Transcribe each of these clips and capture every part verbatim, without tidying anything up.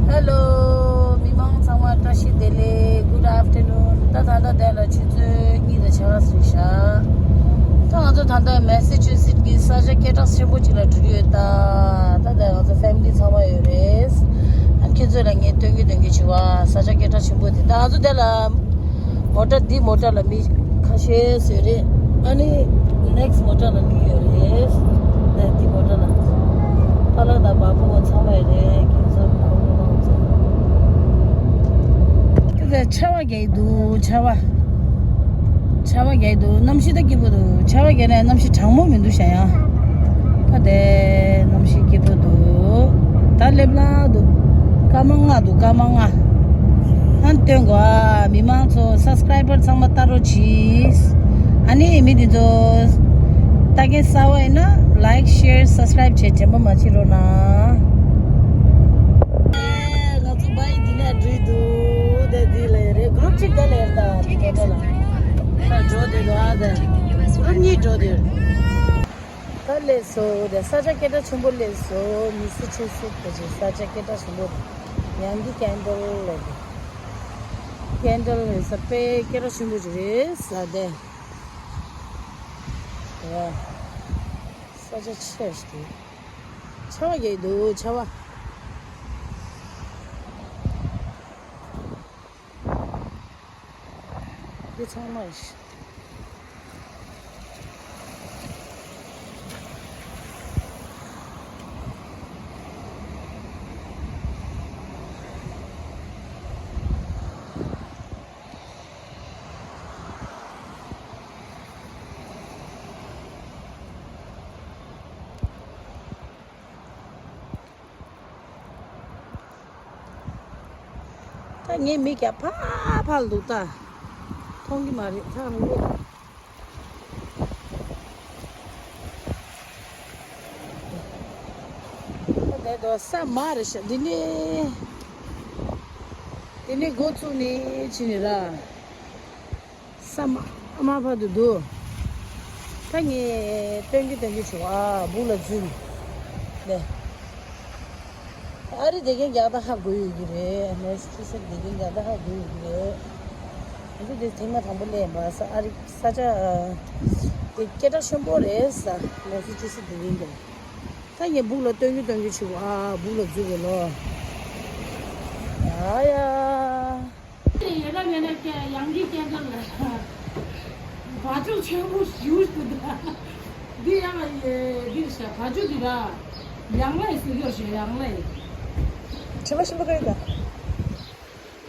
Hello, མི་མང་ཚང་མ་བཀྲ་ཤིས་བདེ་ལེགས། Good afternoon. ད་ད་ལྟ་དེ་ལ་ཆུ་ཚོད་གཉིས་དང་ཕྱེད་ཀ་ཟིན་ཤག་ད་ང་ཚོ་ད་ལྟ་མེ་སི་ཆུ་སིད་ཀྱི་ས་ཆ་སྐད་གྲགས་ཆེན་པོ་ཅིག་ལ་འགྲོ་གི་ཡོད། ད་ད་ལྟ་ང་ཚོ་ཕེ་མི་ལི་ཚང་མ་ཡོད་རེད། ཨ་ཁྱེད་ཚོ་ལ་ངས་སྟོན་གི་སྟོན་གི་བྱེད་བ། ས་ཆ་སྐད་གྲགས་ཆེན་པོ་དེ། ད་ང་ཚོ་དེ་ལ་མོ་ཊ་འདི་མོ་ཊ་ལ་མི་ཁ་ཤས་ཡོད་རེད། ཨ་ནི་ནེག་སི་མོ་ཊ་ལ་མི་ཡོད་རེད། ད་འདི་མོ་ཊ་ལ་པཱ་ལགས་དང་བ་སྤུ་གུ་ཚང་མ་ཡོད་རེད། ཁྱེད་ཚོ་ཨའུ་ལ་ཚང་མ། ད་ཆར་པ་རྒྱག་གི་འདུག་ཆར་པ། ཆར་པ་རྒྱག་གི་འདུག་གནམ་གཤིས་ད་སྐྱིད་པོ་འདུག་ཆར་པ་རྒྱག་ནའི་གནམ་གཤིས་གྲང་མོ་མི་འདུག་ཤག་ཡ། ཕ་དེ་གནམ་གཤིས་སྐྱིད་པོ་འདུག་ད་སླེབས་ལ་འདུག་སྐར་མ་ལྔ་འདུག་སྐར་མ་ལྔ། ཨ་ནི་སྟོན་གོ་ཨ། མི་མང་ཚོ་སབ་སི་ཀ་རའི་བར་ཚང་མ་ལྟ་རོགས་གྱིས། ཨ་ནི་མི་འདི་ཚོ་ལྟ་མཁན་གསར་པ་ཡིན་ན་ལའིཀ་ཤེར་སབ་སི་ཀ་རའིབ་བྱེད་དྲན་པ་མ་བྱེད་རོགས་གནང་། ཨེ། ང་ཚོ་བའི་འདི་ནས་འགྲོ་གི་འདུག་དེ་འདི་ལ་རེད། གུ་རུབ་གཅིག་དེ་ལ་ཡོད། ད་འདི་ཐོག་ལ་ད་འགྲོ་བསྡད་འདུག་ཨ། དེ་གུ་རུབ་གཉིས་འགྲོ་བསྡད་ཡོད། ད་སླེབས་སོང་། དེ་ས་ཆ་སྐད་གྲགས་ཆེན་པོ་སླེབས་སོང་། མེ་སི་ཆུ་སེ་ཊི་ཟེར་ས་ཆ་སྐད་གྲགས་ཆེན་པོ། ཡང་གི་ཀན་ཌལ་ལ་རེད། ཀན་ཌལ་ལ་ས་དཔེ་སྐད་གྲགས་ཆེན་པོ་ཅིག་རེད་ཟེར་དེ། ཨ། ས་ཆ་ཆེ་ཞིག་འདུག་ཆར་པ་རྒྱག་གི་འདུག་ཆར་པ། འདི་ཚང་མ་ཡིན། ད་ངའི་མིག་ཀྱང་ཕར་ཕར་འདུག་ད་མཐོང་གི་མ་རེད། ད་རང་ལོ། ད་དེ་དོ་ས་མ་རེད་ཤག་འདི་ནི། འདི་ནི་འགོ་བཙུགས་ནས་ཕྱིན་ནས་ར། ས་མ་མ་ཕར་དུ་འདུག་ད་ངས་སྟོན་གྱི་སྟོན་གྱི་བྱུང་ཨ། སྦུག་ལ་འཛུལ་ནས། ཨ་རི་བསྡད་མཁན་རྒྱག་ད་ཧ་གོ་ཡོད་ཀྱི་རེད། མེ་སི་ཆུ་སེ་ཊི་བསྡད་མཁན་རྒྱག་ད་ཧ་གོ་ཡོད་ཀྱི་རེད། ང་ཚོ་འདིར་ཐེངས་མ་དང་པོ་སླེབས་པ། ས་ཨ་རི་ས་ཆ་དེ་སྐད་གྲགས་ཆེན་པོ་རེད་ས། མེ་སི་ཆུ་སེ་ཊི་བསྡད་མཁན་རྒྱག་ད་ངས་སྦུག་ལ་སྟོན་གྱི་སྟོན་གྱི་བྱུང་ཨ། སྦུག་ལ་འཛུལ་དགོས་ལོ། ཡ་ཡ། ཡ་ལ་ངས་ན་ཀྱ་ཡང་གི་ཀྱ་འདྲ་ལ། བ་ཕྱུགས་ཆེན་པོ་ཞིག་འདུག་འདི་ཡང་ཡེ་འདི་ཤ་བ་ཕྱུགས་འདི་ར། ཡང་ལ་ཡེ་སུ་ཡོར་ཞེ་ཡང་ལ་ཡེ། ཁྱེད་མ་ཤི་པ་ག་ཡིན་ད།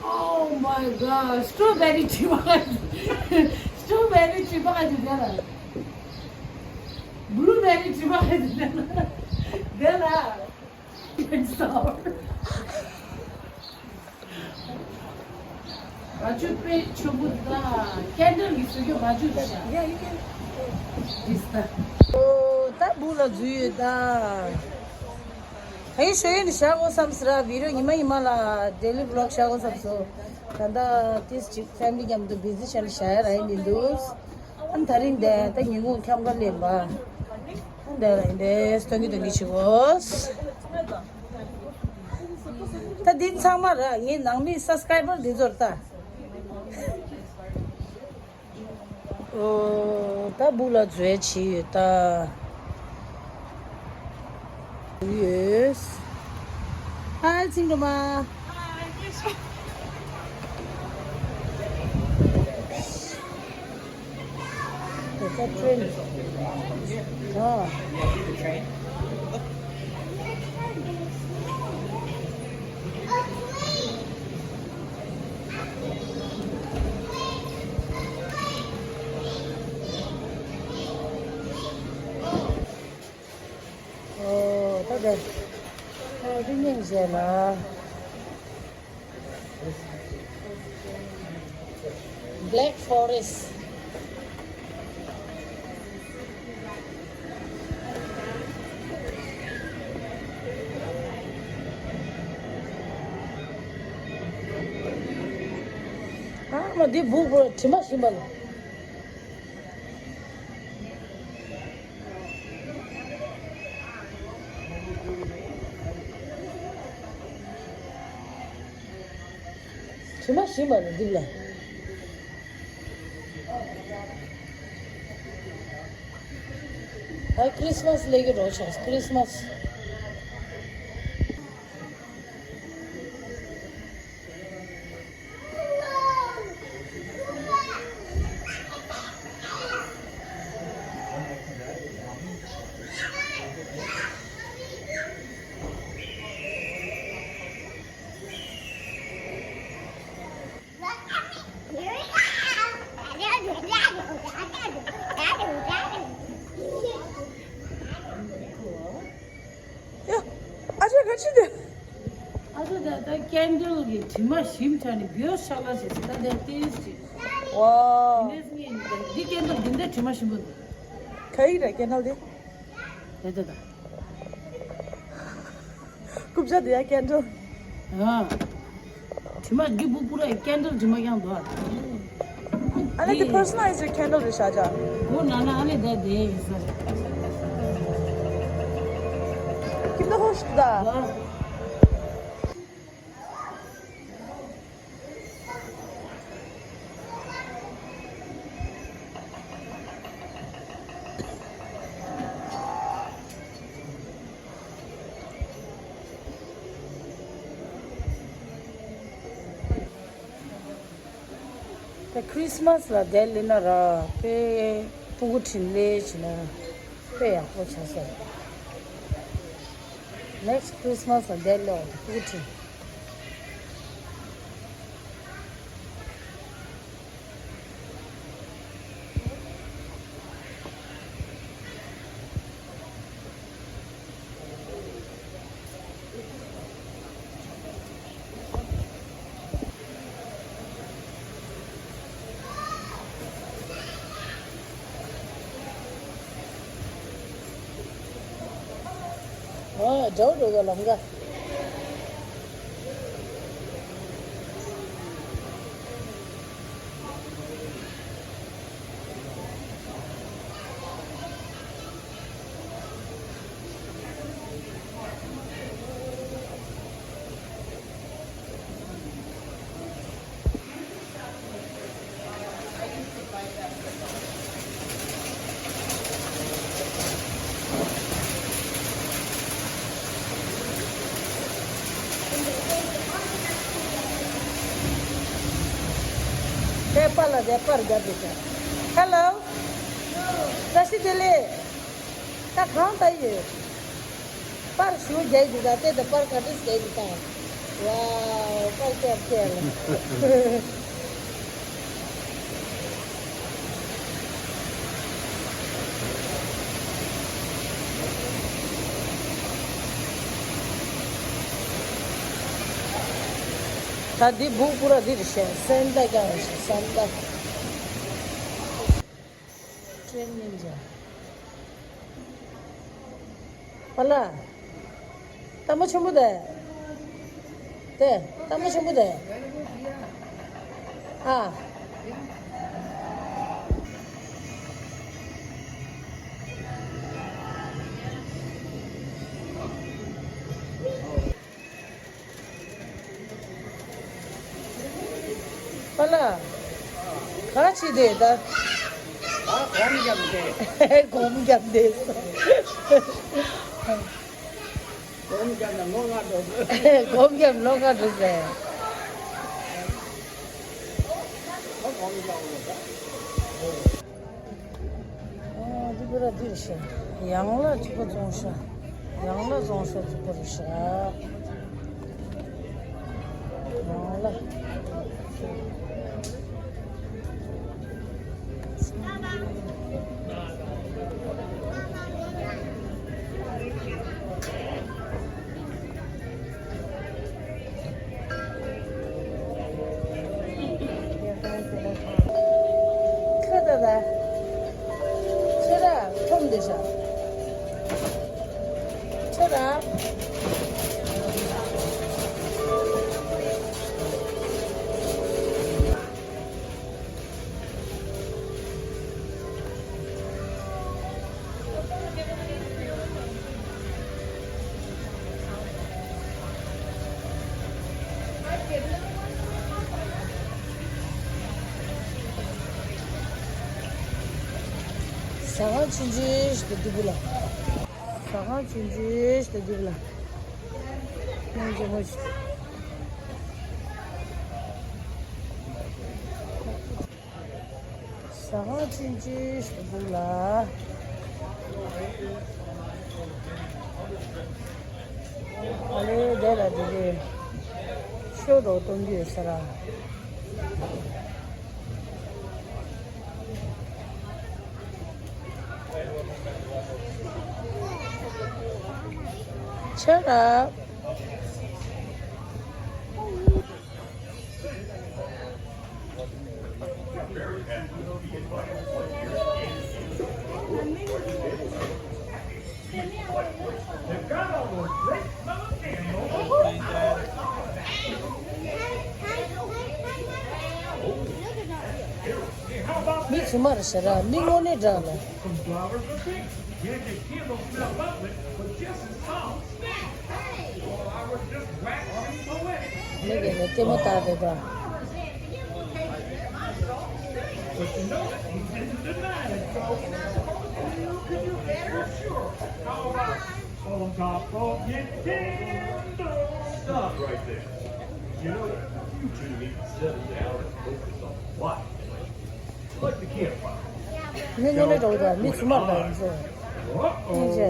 Oh my god, strawberry ཁྱི་པ་ག་ཅི། Strawberry ཁྱི་པ་ག་ཅི་དེ་ལ། Blueberry ཁྱི་པ་ག་ཅི་དེ་ལ། དེ་ལ། It's sour. བ་ཕྱུགས་དཔེ་ཆོ་བུ་ད། ཀན་ཌལ་གྱི་སུ་གྱོ་བ་ཕྱུགས་ད། Yeah, you can. This ད། ཨོ། ད་སྦུག་ལ་འཛུལ་ཡོད་ད། ཨེ་ཤོ་ཡོན་བཞག་དགོས་བསམ་སི་ར། བི་རོ་ཉི་མ་ཉི་མ་ལ་daily vlog བཞག་དགོས་བསམ་སོང་། ད་ལྟ་ཏིས་ཅིག་ཕེ་མི་ལི་མཉམ་དུ་བི་ཟི་བྱས་ནས་བཞག་ཡ་ར་ཡིན་མི་འདུག་ཨ་ནི་ད་རིང་དེ་ད་ཉིན་གུང་འཁྱམ་ག་སླེབས་པ། ཨ་འདི་ལ་ཡིན་པས་སྟོན་གི་སྟོན་གི་བྱེད་དགོས། ད་འདི་ཚང་མ་ར་ངའི་ནང་མི་སབ་སི་ཀ་རའི་བར་འདི་ཚོར་ལྟ། ཨོ། ད་སྦུག་ལ་འཛུལ་བྱས་ཡོད་ད། ཡོད། ཧའི་ཚིག་འགྲོ་མ། Is that train? Oh. Oh, ད་དེ། ཨ་འདི་སྙིང་རྗེ་ལ། Black Forest. ཨ་མ་འདི་སྦུག་པོ་དྲི་མ་ཞིམ་པ་ལ། དྲི་མ་ཞིམ་པ་རེད་འདི་ལ། ཨ་ཁྲིས་མས་ལས་ཀྱི་རོ་ཆགས་ཁྲིས་མས། ཡ། ཨ་ཅག་ག་ཅི་འདི། ཨ་ཅག་ད་ད་ཀེན་ཌལ་གྱི་དྲི་མ་ཞིམ་ཆགས་ནས་བེའུ་ཤ་ལ་ཞེས་ད་ད་ཏེས་ཅི། ཝའོ། འདི་ནས་ངས་འདི་ཀེན་ཌལ་འདི་འདྲ་དྲི་མ་ཞིམ་པོ་འདུག་ག་ཡི་རེད་ཀེན་ཌལ་འདི། ད་ད་ད། རྐུབ་བཀྱག་དེ་ཡ་ཀེན་ཌལ། ཨ། དྲི་མ་འདི་བུ་པུ་ར་ཀེན་ཌལ་དྲི་མ་ཡང་འདུག་ཨ་ལེ་དེ་personalized candle རེད་ཤག་ཅག་འོ་ན་ན་ཨ་ལེ་ད་དེ་ཡིན་ས། ཁྱིམ་ད་ཧོ་ཤི་ད། ད་ཁྲིས་མས་ལ་དེ་ལས་ན་ར་དཔེ་སྤུ་གུ་ཁྲིད་ལས་བྱེད་ན་དཔེ་ཡག་པོ་ཆགས་ས་རེད། next Christmas ལ་དེ་ལས་སྤུ་གུ་ཁྲིད། ཨ། འདྲ་བོ་འགྲོ་ག་ལམ་ཀ་དེ་པར་ལ་དེ་པར་རྒྱབ་དེ་ཀྱང་། Hello། བཀྲ་ཤིས་བདེ་ལེགས། ད་གང་ལྟ་ཡོད། པར་ཞུ་རྒྱག་གི་འདུག་ད་ལྟའི་ད་པར་ག་འདྲ་བྱས་འདུག་ད། ཝའོ། པར་བཀྱག་བཀྱག་ལ། ད་འདི་སྦུག་པུ་ར་འདི་རེད་ཤག་སན་ཏ་རྐྱང་རེད་ཤག་སན་ཏ། ཀྲེན་ཉན་ཅང་། པ་ལགས། སྟག་མོ་ཆེན་པོ་དེ། དེ་སྟག་མོ་ཆེན་པོ་དེ། ཨ། པ་ལགས། ག་ཅི་དེ་ད། ཨ། སྒོམ་བརྒྱབ་དེ། སྒོམ་བརྒྱབ་དེ། སྒོམ་བརྒྱབ་ན་ལོ་ལྔ་འགྲོ་ཟེར། སྒོམ་བརྒྱབ་ལོ་ལྔ་འགྲོ་ཟེར། ཨོ། འདི་པུ་ར་འདི་རེད་ཤག་ཡང་ལ་གཅིག་པ་བཙོང་ཤག་ཡང་ལ་བཙོང་ཤག་གཅིག་པ་རེད་ཤག་ཡང་ལ། ཁ་ད་ད། ཁྱེད་རང་ཁྲོམ་འདི་བཞག་ཁྱེད་རང་། ཟ་ཁང་ཆུང་ཆུང་ཞིག་ཏུ་འདུག་ལ། ཟ་ཁང་ཆུང་ཆུང་ཞིག་ཏུ་འདུག་ལ། སྙིང་རྗེ་མོ་ཞིག་ཟ་ཁང་ཆུང་ཆུང་ཞིག་ཏུ་འདུག་ལ། ཨ་ལེ་དེ་ལ་དེ་རེད། ཤོ་རོ་གཏོང་རྒྱུ་ཡོད་ས་ར། ཆ་ར། མི་ཚང་མར་ཤ་ར་མི་དངོས་གནས་འདྲ་ལ། མི་གི་ནི་ལྟད་མོ་ལྟ་བསྡད་དོ། Stop right there. You know, you two need to settle down and focus on life. Like the campfire. ངས་ཉོ་ནས་འགྲོ་གི་འདུག་མི་ཚང་མ་ལ་ཡིན་ཚོ། སྙིང་རྗེ།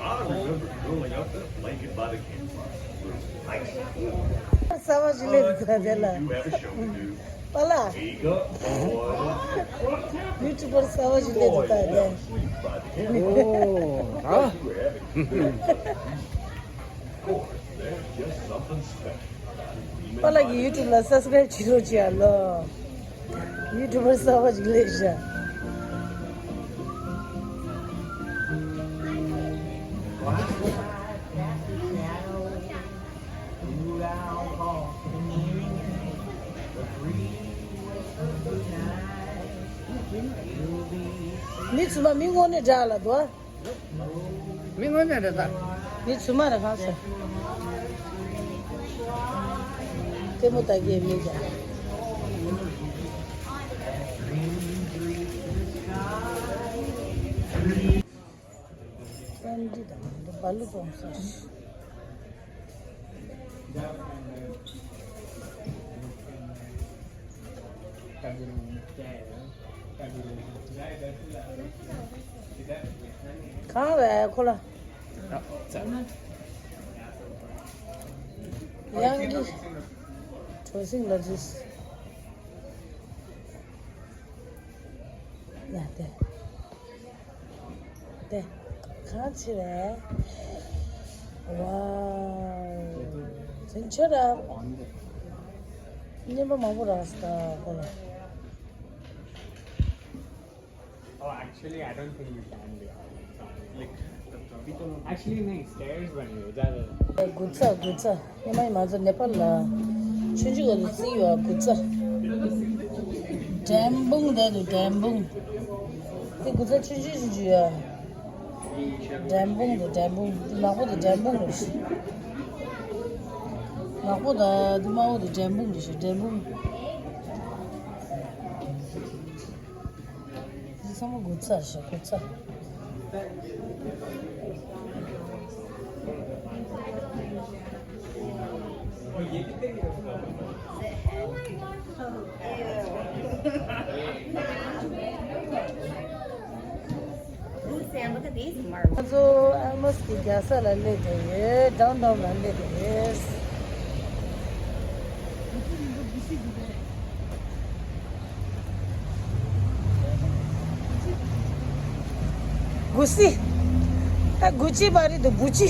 I remember curling up in a blanket by the campfire. Nice. གསར་པ་ཞིག་སླེབས་འདུག་དེ་ལ། You have a show to do. པཱ་ལགས། Wake up, boy. ཡུ་ཊུབ་པར་གསར་པ་ཞིག་སླེབས་འདུག་ད་དེ། Boy, you fell asleep by the campfire. ཨོ། ཨ། You were having a good time. Of course, there's just something special. པཱ་ལགས་ཀྱི་ཡུ་ཊུབ་ལ་སབ་སི་ཀ་རེབ་བྱེད་རོགས་བྱེད་ཨ་ལོ། ཡུ་ཊུབ་པར་གསར་པ་ཞིག་སླེབས་ཤག་མི་ཚང་མ་མི་དངོས་གནས་འདྲ་ལ་འདུག་ཨ། མི་དངོས་གནས་རེད་ད། མི་ཚང་མ་རེད་གང་ཟེར། ལྟད་མོ་ལྟ་མཁན་མི་འདྲ། སེམས་འདི་དང་འདི་བ་ལུ་གཏོང་ས་ཞིག་གང་བས་ཁོ་ལ། ཡང་གི་གྲོ་སིང་ལ་ཇུས། ཡ་དེ། དེ། གང་ཆེ་བས། ཝའོ། ཚིན་ཆུ་ར། ཉན་པ་མང་པོ་རག་སི་ད་ཁོ་ལ། Oh, actually, I don't think you can be on it. Like, actually, no, stairs बने हुए, ज्यादा। གུ་ཚ་གུ་ཚ། ཉི་མ་ཡིན་མ་ཚོ་ནེ་པཱལ་ལ། ཆུང་ཆུང་ག་ཚོད་བརྩི་ཡོད་གུ་ཚ། འགྲེམ་བུང་དེ་དུ་འགྲེམ་བུང་། དེ་གུ་ཚ་ཆུང་ཆུང་ཆུང་ཆུང་ཡོད། འགྲེམ་བུང་དུ་འགྲེམ་བུང་། དེ་ནག་པོ་དེ་འགྲེམ་བུང་རེད་ཤག་ནག་པོ་དང་དེ་དམར་པོ་དེ་འགྲེམ་བུང་རེད་ཤག་འགྲེམ་བུང་། འདི་ཚང་མ་གུ་ཚ་ཞིག་གུ་ཚ། Ooh, Sam, look at these marbles. ང་ཚོ་ཨལ་མོ་སི་གི་རྒྱལ་ས་ལ་སླེབས་བསྡད་ཡོད། ཌའུན་ཊའུན་ལ་སླེབས་བསྡད་ཡོད། གུ་སི། ད་གུ་ཅི་མ་རེད་འདུག་བུ་ཅི།